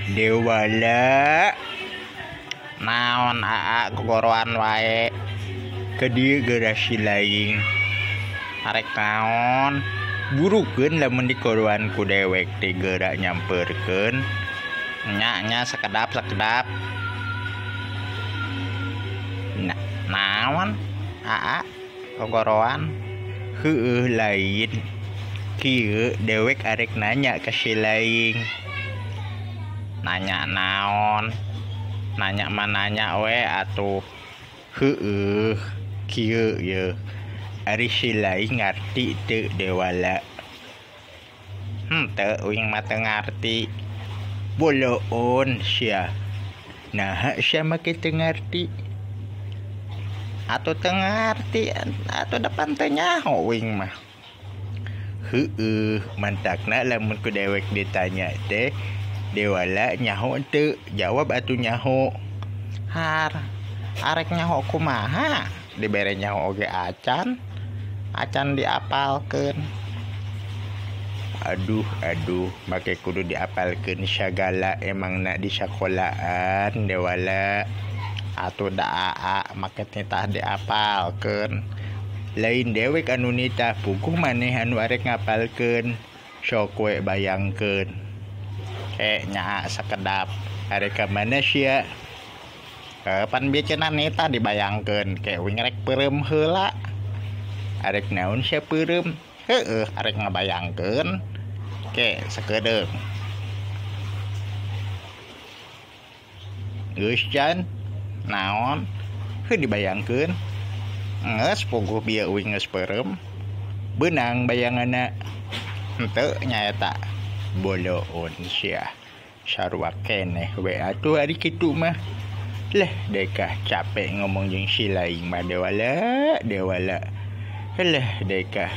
Dewala naon aa gogoroan wae ka dieu geura si laing arek naon burukeun lamun dikoroan ku dewek teh geura nyamperkeun nya nya sakedap sakedap nah, naon aa gogoroan heueuh lain kieu dewek arek nanya ka si laing. Nanya naon, nanya mah nanya we atuh. Heueuh kieu ye ari si laing ngarti teu Dewala. Henteu uing mah teu ngarti. Boloon sia, naha sia make teu ngarti atuh teu ngarti atuh depan teu nyaho uing mah. Heueuh mantakna lamun ku dewek ditanya teh Dewala nyaho teu, jawab atuh nyaho. Har arek nyaho kumaha dibere nyaho oge acan acan diapalkeun. Aduh aduh make kudu diapalkeun sagala emangna di sakolaan Dewala atuh da aa make nitah diapalkeun. Lain dewek anu nitah puguh maneh anu arek ngapalkeun sok we bayangkeun. Nyaa sakedap arek ka mana sia pan bieu cenah nitah dibayangkeun ke uing rek peureum heula arek naon sia peureum heueuh arek ngabayangkeun ke sakedeung geus can naon heuh dibayangkeun geus puguh bieu uing geus peureum beunang bayanganna henteu nyaeta boloon sia sarua keneh we atuh ari kitu mah. Leh dekah capek ngomong jeung si laing mah Dewala Dewala. Leh dekah.